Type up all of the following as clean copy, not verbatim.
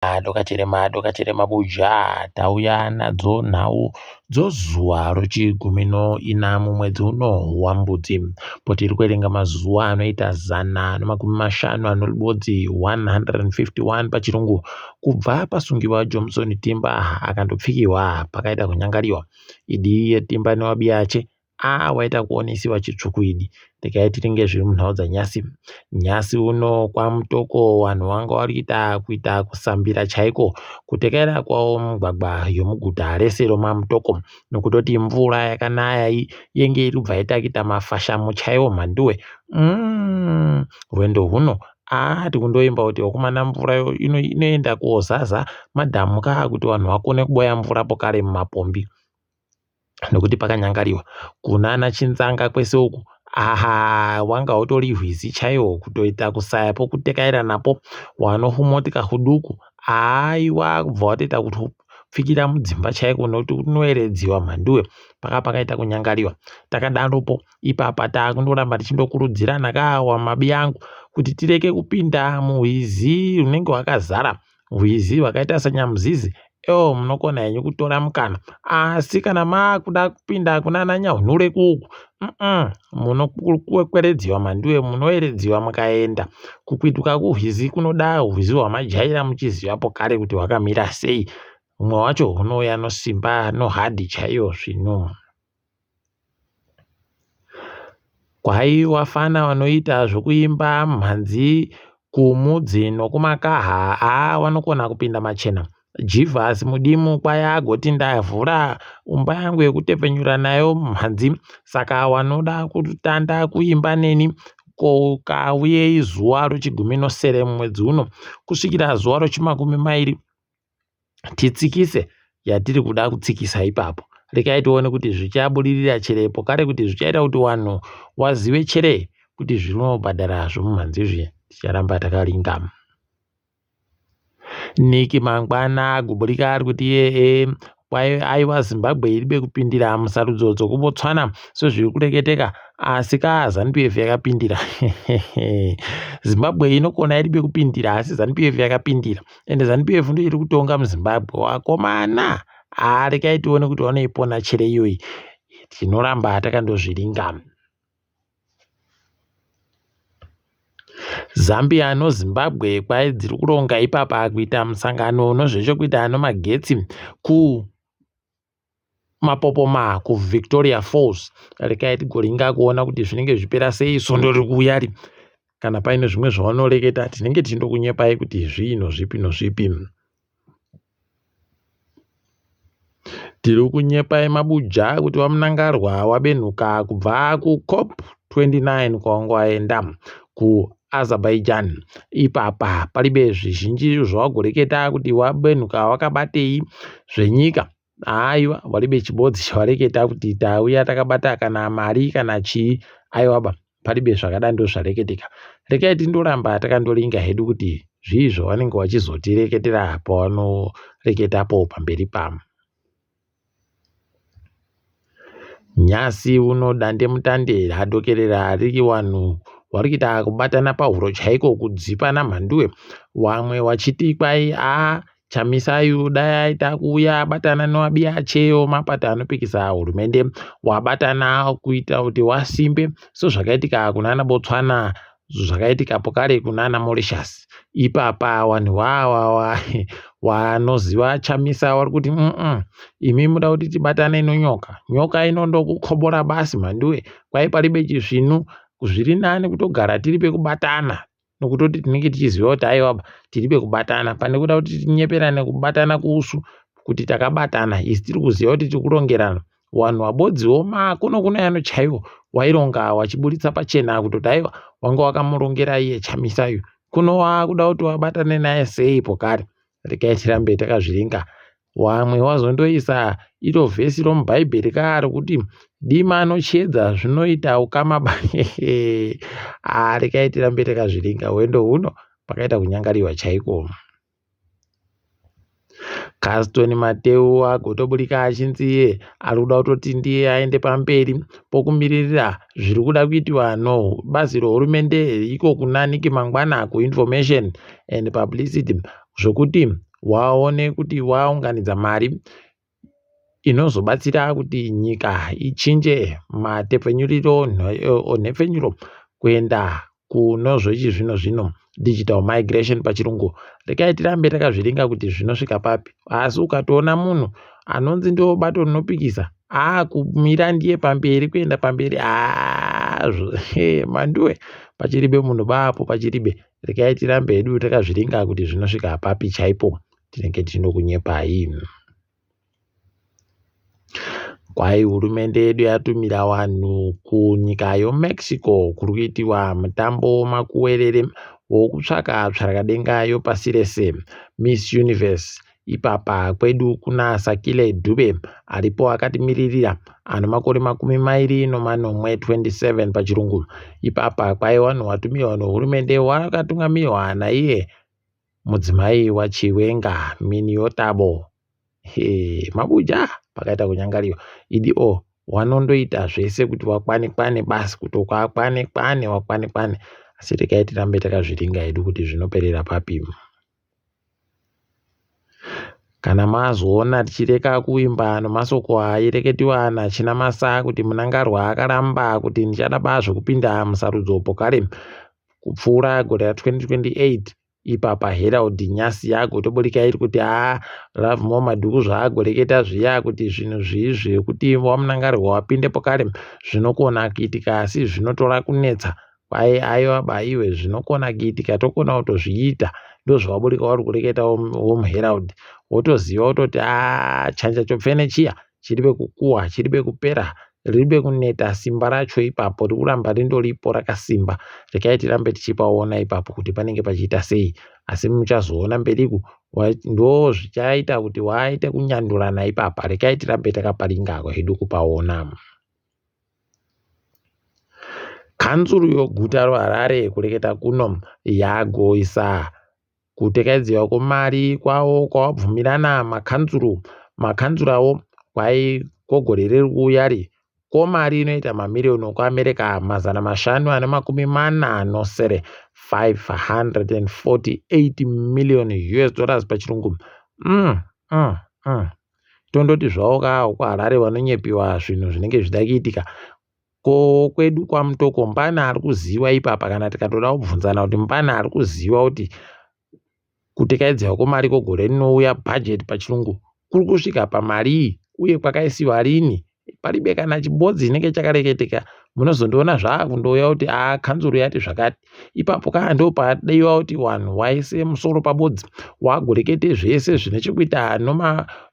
Dokaterema dokaterema buja tauya nadzo nhau dzozuva rochigumi noina mumwedzi uno waMbudzi potiri kuverenga mazuva anoita 150 anoribodzi 151 pachirungu kubva pasungiwa Johnson Timba akandopfikiwa pakaita kunyangariwa idi yetimba newabiyache a waita kuonesiwa chitsvuku idi regai tiringe zviri munhau dzanyasi nyasi uno kwamutoko vanhu vanga vari kuita kuita kusambira chaiko kutekaira kwavo mugwagwa yomuguta rese romamutoko nokutoti mvura yakanaya iyi yenge iri kubva yaita kuita mafashamo chaiwo mhanduwe mm, rwendo huno aa tikundoimba kuti vakomana mvura inoenda kozaza madhamu kaa kuti vanhu vakone kuboya mvura pokare mumapombi nokuti pakanyangariwa kunana Chinzanga kwese uku aha wanga utori hwizi chaiwo kutoita kusaya pokutekaira napo wanohumoti kahuduku aiwa kubva watoita kuti upfikira mudzimba chaiko nokuti unoeredziwa mhanduwe paka pakaita kunyangariwa takadaropo ipapa takundoramba tichindokurudzirana kawa mabi angu kuti tireke kupinda muhwizi runenge rwakazara Rwizi rwakaita saNyamuzizi eo munokona henyu kutora mukana asi kana makuda kupinda kunana Nyahunure kuku munokwekweredziwa mhanduwe munoeredziwa mukaenda kukwituka kurwizi kunoda rwizi rwamajaira muchizivapo kare kuti rwakamira sei rumwe rwacho rwunouya nosimba nohadhi chaiyo svinu. Kwai wafana wanoita zvokuimba mhanzi kumudzi nokumakaha haa wanokona kupinda machena. Jivhasi mudimu kwai agoti ndavhura umba yangu yekutepfenyura nayo mhanzi saka wanoda kutanda kuimba neni ko kauyei zuva rochigumi nosere mumwedzi uno kusvikira zuva rochimakumi mairi titsikise yatiri kuda kutsikisa ipapo rekai tione kuti zvichabudirira cherepo kare kuti zvichaita kuti vanhu wazive chere kuti zvinobhadhara zvomumhanzi izvi ticharamba takaringa niki mangwana agoburika ari kuti iye kwai aiwa zimbabwe iribe kupindira musarudzo dzokubotswana sezviri kureketeka asi ka zanup f yakapindira zimbabwe inokona iribe kupindira asi zanup f yakapindira ende zanup f ndiyo iri kutonga muzimbabwe wakomana haa rekai tione kuti vanoipona chere iyoyi tinoramba takandozviringa Zambia noZimbabwe kwai dziri kuronga ipapa kuita musangano nozvechekuita nomagetsi ku mapopoma kuvictoria falls rekai tigoringa kuona kuti zvinenge zvichipera sei svondo riri kuuya ri kana paine zvimwe zvavanoreketa tinenge tichindokunyepai kuti zvii nozvipi nozvipi tiri kunyepai mabuja kuti vamunangarwa wabenhuka kubva kucop 29 kwawanga waenda kuazerbaijan ipapa palibe zvizhinji zvawagoreketa kuti wabenhuka wakabatei zvenyika Aiwa walibe chibodzi chawareketa kuti tauya takabata kana mari kana chii aiwaba palibe zvakada ndozvareketeka rekai tindoramba takandoringa hedu kuti zvii zvavanenge vachizotireketera pavanoreketapo pamberi pam nyasi uno dandemutande radokerera riri wanhu wari kuita kubatana pahuro chaiko kudzipana mhanduwe wamwe wachiti kwai a Chamisa yu dai aita kuuya abatana newabiyacheyo mapato anopikisa hurumende wabatana kuita kuti wasimbe sezvakaitika kunana Botswana zvakaitika pokare kunana Mauritius ipapa vanhu wawawa wanoziva Chamisa wari kuti mm imi muda kuti tibatane nonyoka nyoka inondokukobora basi mhanduwe kwai paribe chisvinu zviri nani kutogara tiri pekubatana nokutoti tinenge tichiziva kuti aiwa tiri pekubatana pane kuda kuti tinyeperane kubatana kusu kuti takabatana isi tiri kuziva kuti tiri kurongerana wanhu wabodziwo makuno kuno yano chaiwo waironga wachiburitsa pachena kutoti aiwa wanga wakamurongera iye chamisa uyu kuno wakuda kuti wabatane naye sei pokare regai tirambe takazviringa Wamwe wazondoisa iro vhesi romubhaibheri kaa rokuti dima nochiedza zvinoita ukama ba haa regai tirambe takazviringa hwendo huno pakaita kunyangariwa chaiko. Caston Mateu agotoburika achinzi iye ari kuda kutoti ndiye aende pamberi pokumiririra zviri kuda kuitiwa nobazi rehurumende iko kuna Nick Mangwana kuInformation and Publicity zvokuti. waone kuti waunganidza mari inozobatsira kuti nyika ichinje matepfenyuriro nhepfenyuro kuenda kunozvechizvino zvino digital migration pachirungu. Rekai tirambe takazviringa kuti zvinosvika papi, asi ukatoona munhu anonzi ndiwo bato rinopikisa aakumira ndiye pamberi kuenda pamberi haa manduwe pachiribe munhu baapo pachiribe. Rekai tirambe hedu takazviringa kuti zvinosvika papi chaipo, tinenge tichinokunyepai. Kwai hurumende yedu yatumira vanhu kunyika yoMexico kuri kuitiwa mutambo wemakuwerere wokutsvaka tsvarakadenga yopasi rese, Miss Universe. Ipapa kwedu kuna Sakile Dube aripo akatimiririra ane makore 27, 27 pachirungu. Ipapa kwai vanhu watumirwa nehurumende wakatungamirwa naiye mudzimai waChiwenga Miniyothabo. He, mabuja pakaita kunyangariwa idi o wanondoita zvese kuti wakwane kwane basi kuti wakwane kwane wakwane kwane asi regai tirambe takazviringa hedu kuti zvinoperera papi. Kana mazoona tichireka kuvimba nomasoko aireketiwa naChinamasa kuti Mnangagwa akaramba kuti ndichada bazvo kupinda musarudzo pokare kupfuura gore ra 2028 ipapa Herald Nyasi yagotoburika iri kuti haa Lovemore Madhuku zvaagoreketa zviya kuti zvinhu zvii zvekuti waMnangagwa wapinde pokare zvinokona kuitika asi zvinotora kunetsa. Kwai aiwa baiwe zvinokona kuitika tokona kutozviita ndozvawaburika wari kureketa womuHerald wotoziva wototi haa chanja chopfene chiya chiri pekukuwa chiri pekupera riri pekuneta simba racho ipapo riri kuramba rindoripo rakasimba. Regai tirambe tichipaona ipapo kuti panenge pachiita sei asi muchazoona mberiku ndozvichaita kuti waite kunyandurana ipapa. Regai tirambe takaparinga hedu kupaona. Kanzuru yoguta roHarare kureketa kuno yagoisa kutekaidziwa kwemari kwavo kwavabvumirana makanzuru makanzurawo kwai kwegore riri kuuya ri ko mari inoita mamiriyoni okuAmerica 547, 548 million US dollars pachirungu. Tondoti zvavo ka kuHarare vanonyepiwa zvinhu zvinenge zvichida kuitika. Ko kwedu kwaMutoko mbani ari kuziva ipapa kana tikatoda kubvunzana kuti mbani ari kuziva kuti kutekaidzirwa kwemari kwegore rinouya bhajeti pachirungu kuri kusvika pamarii uye kwakaisiwa rini paribe kana chibodzi chinenge chakareketeka munozondiona zvakundouya kuti aa kanzuru yati zvakati ipapo kaa ndopadiwa kuti vanhu waise musoro pabodzi wagorekete zvese zvine chekuita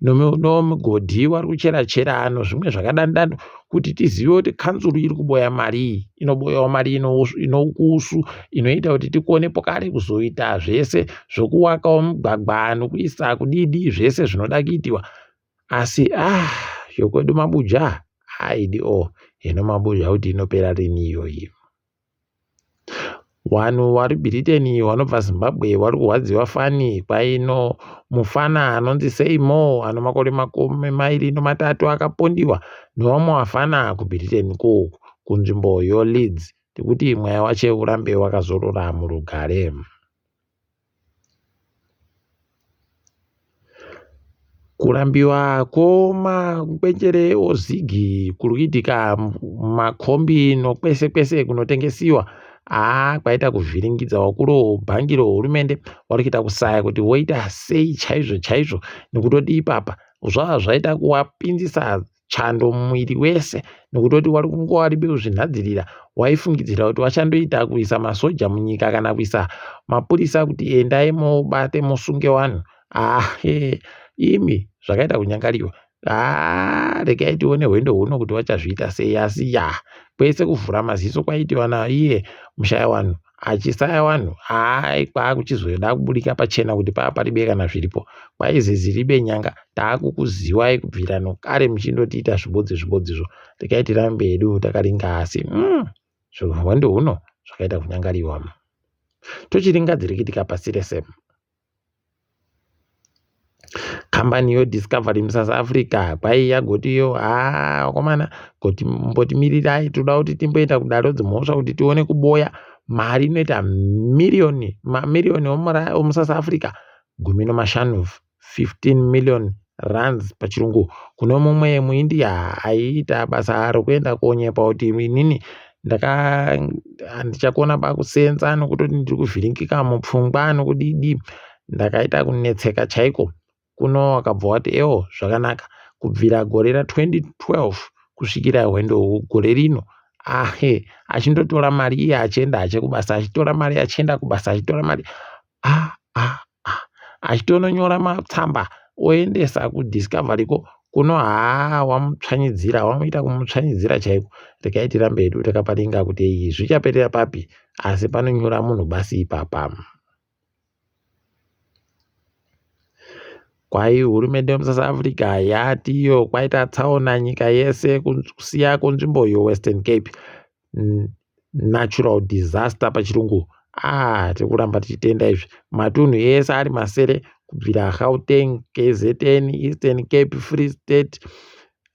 nomugodhi wari kuchera chera nozvimwe zvakadandano kuti tizive kuti kanzuru iri kuboya marii inoboyawo mari inoukusu inoita kuti tikone pokare kuzoita zvese zvokuwakawo mugwagwa nokuisa kudidi zvese zvinoda kuitiwa. Asi ah yokwedu mabuja haidi o oh, hino mabuja kuti inopera rini iyoyi. Vanhu vari Britain vanobva Zimbabwe vari kurwadziwa fani kwaino mufana anonzi Seymour ano makore 23 akapondiwa nevamwe vafana kuBritain ko kunzvimbo yoLeeds tikuti mweya wache urambe wakazorora murugare. Kurambiwa kwemangwenjere ozigi kuri kuitika mumakombi nokwese kwese kunotengesiwa haa kwaita kuvhiringidza vakuru bhangi rehurumende vari kuita kusaya kuti voita sei chaizvo chaizvo nekutoti ipapa zvava zvaita kuwapinzisa chando mumuviri wese nekutoti wari kungowari kuzvinhadzirira waifungidzira kuti wachandoita kuisa masoja munyika kana kuisa mapurisa kuti endai mobate musunge vanhu ah, imi zvakaita kunyangariwa ah, regai tione hwendo huno kuti wachazviita sei asi ya kwese kuvhura maziso kwaitiwa naiye mushaya wanhu achisaya wanhu haai kwaakuchizoda kubudika pachena kuti paa paribe kana zviripo kwaizizi ribe nyanga taakukuziwai kubvira nokare muchindotiita zvibodzi zvibodzizvo regai tirambe hedu takaringa asi hwendo huno zvakaita kunyangariwa tochiringa dziri kuitika pasi rese. Kambani yoDiscovery muSouth Africa kwai yagotiyo haa vakomana mbotimirirai toda kuti timboenda kudare dzimhosva kuti tione kuboya mari inoita miriyoni mamiriyoni omuSouth Africa. gumi nomashanu, 15 million rands pachirungu, kuno mumwe muIndia aiita basa rokuenda konyepa kuti inini ndaka handichakona pakusenza nokutoti ndiri kuvhiringika mupfungwa nokudidi, ndakaita kunetseka chaiko. Kuno wakabva wati ewo zvakanaka, kubvira gore ra2012 kusvikira hwendo gore rino, ahe achindotora mari iye achienda ache kubasa, achitora mari achienda kubasa, achitora mari ah ah ah, achitononyora matsamba oendesa kuDiscovery ko kuno. Haa, wamutsvanyidzira, wamuita kumutsvanyidzira chaiko. Regai tirambe hedu takaparinga kuti zvichaperera papi, asi panonyora munhu basi ipapa. Kwai hurumende yemuSouth Africa yati iyo kwaita tsaona nyika yese kusiya kunzvimbo yeWestern Cape, natural disaster pachirungu. Ah, tiri kuramba tichitenda izvi. Matunhu ese ari masere kubvira Gauteng, KZN, Eastern Cape, Free State,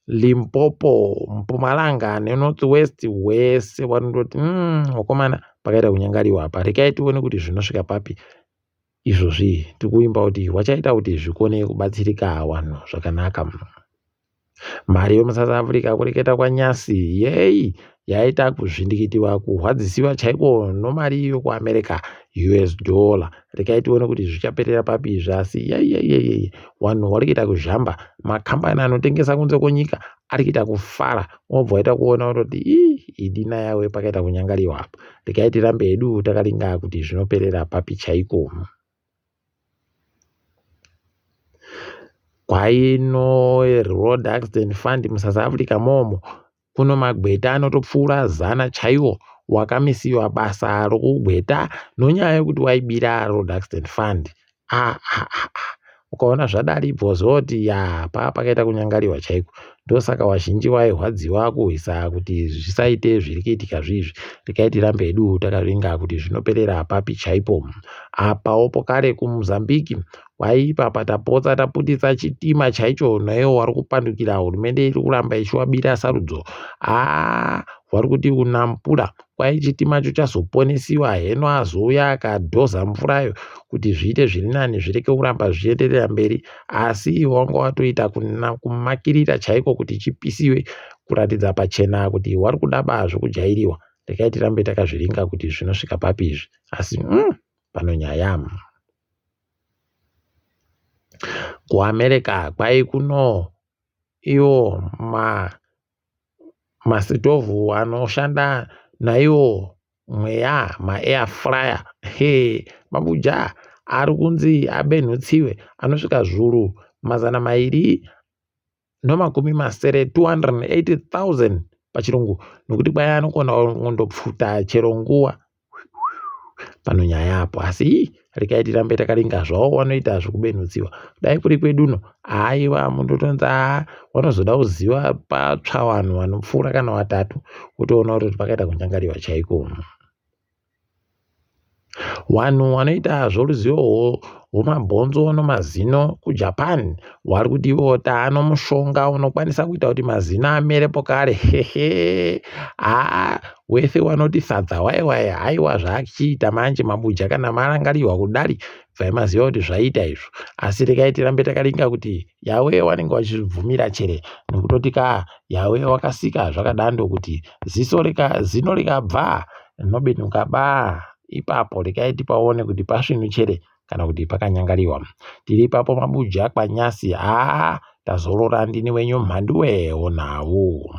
Limpopo, Mpumalanga neNorth West, wese vanondoti wakomana, pakaita kunyangariwa apa. Regai tione kuti zvinosvika papi izvozvi. Tikuimba kuti wachaita kuti zvikone kubatsirika vanhu zvakanaka. Mari yemuSouth Africa, kureketa kwanyasi, yei yaita kuzvindikitiwa, kurwadzisiwa chaiko nomari yokuAmerica, US dollar. Regai tione kuti zvichaperera papi izvi, asi yeyeyeye, vanhu vari kuita kuzhamba, makambani anotengesa kunze kwenyika ari kuita kufara. Unobva waita kuona kutoti ii idina yawe, pakaita kunyangariwa apa. Regai tirambe hedu takaringa kuti zvinoperera papi chaiko. Kwaino Road Accident Fund muSouth Africa momo, kuno magweta anotopfuura 100 chaiwo wakamisiwa basa rokugweta nonyaya yekuti waibira Road Accident Fund. Ah, ah, ah, ah. Ukaona zvadari bvozoti ya paa pakaita kunyangariwa chaiko. Ndosaka wazhinji wairwadziwa kuhwisa kuti zvisaite zviri kuitika zviizvi. Regai tirambe hedu takaringa kuti zvinoperera papi chaipo. Apawo pokare kuMozambique kwaipa patapotsa taputitsa chitima chaicho naiwo wari kupandukira hurumende iri kuramba ichiwabira sarudzo. Haa, wari kuti uNampula kwai chitimacho chazoponesiwa, heno azouya akadhoza mvurayo kuti zviite zviri nani, zvireke kuramba zvichienderera mberi, asi wanga watoita kumakirira chaiko kuti chipisiwe, kuratidza pachena kuti wari kudaba zvokujairiwa. Regai tirambe takazviringa kuti zvinosvika papi izvi, asi pano nyaya. KuAmerica kwai kuno iwo masitovhu anoshanda naiwo mweya, maair fryer, he mabuja ari kunzi abenhutsiwe anosvika 260,000, 280,000 pachirungu, nokuti kwai anokona kundopfuta chero nguva. Pano nyaya apo, asi regai tirambe takaringa zvavo wanoita zvekubenhutsiwa. Dai kuri kweduno, haiwa, mundotonzi haa wanozoda kuziva patsva vanhu vanopfuura kana vatatu, wotoona kuti pakaita kunyangariwa chaiko. Vanhu vanoita zvoruzivo rwemabhonzo nomazino kuJapan vari kuti ivo taano mushonga unokwanisa kuita kuti mazino amere pokare. Hehe, haa, wese wanoti sadza wai wai, haiwa, zvaachiita manje mabuja. Kana marangarirwa kudari, bvai maziva kuti zvaita izvo, asi regai tirambe takaringa kuti Yawe wanenge wachizvibvumira chere, nokutoti ka Yawe wakasika zvakadando kuti ziso rika zino rikabva rinobenuka ba ipapo. Regai tipaone kuti pasvinu chere kana kuti pakanyangariwa. Tiri ipapo mabuja kwanyasi. Haa, tazorora. Ndini wenyu Mhanduwe wonhau.